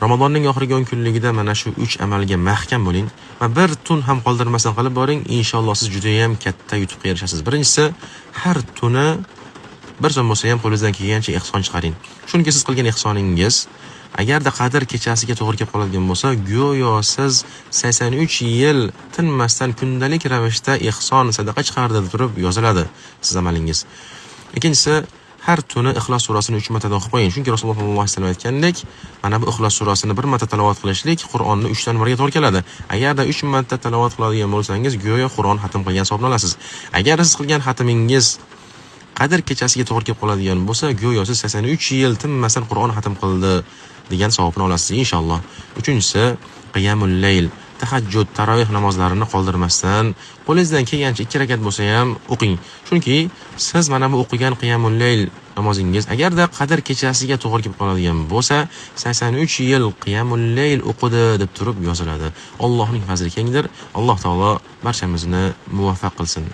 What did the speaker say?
Ramazonning oxirgi 10 kunligida mana shu 3 amalga mahkam bo'ling va bir tun ham qoldirmasdan qilib boring, inshaalloh siz juda ham katta yutuqqa erishasiz. Birinchisi, har tuni bir so'm bo'lsa ham qo'lingizdan kelgancha ehson chiqaring. Chunki siz qilgan ehsoningiz agarda Qadr kechasiga to'g'ri kelib qoladigan bo'lsa, go'yo siz 83 yil tinmasdan kundalik ravishda ehson, sadaqa chiqardi deb turib yoziladi siz amalingiz. Ikkinchisi, har tuni Ixlos surasini 3 martadan o'qib qo'ying. Chunki Rasululloh sollallohu alayhi vasallam aytgandek, mana bu Ixlos surasini bir marta tilovat qilishlik Qur'onni 3 dan 1 ga to'g'ri keladi. Agarda 3 marta tilovat qiladigan bo'lsangiz, go'yo Qur'on xatm qilgan hisobini olasiz. Agar siz qilgan xatmingiz Qadr kechasiga to'g'ri kelib qoladigan bo'lsa, go'yo siz 83 yil tinmasdan Qur'on xatm qildi degan savobni olasiz inshaalloh. Uchinchisi, qiyamul layl, tahajjud, taroveh namozlarini qoldirmasdan qo'lingizdan kelgancha 2 rakat bo'lsa ham o'qing. Chunki siz mana bu o'qigan qiyamul layl namozingiz agarda Qadr kechasiga to'g'ri kelib qoladigan bo'lsa, 83 yil qiyamul layl o'qidi deb turib yoziladi. Allohning fazli kengdir. Alloh taolo barchamizni muvaffaq qilsin.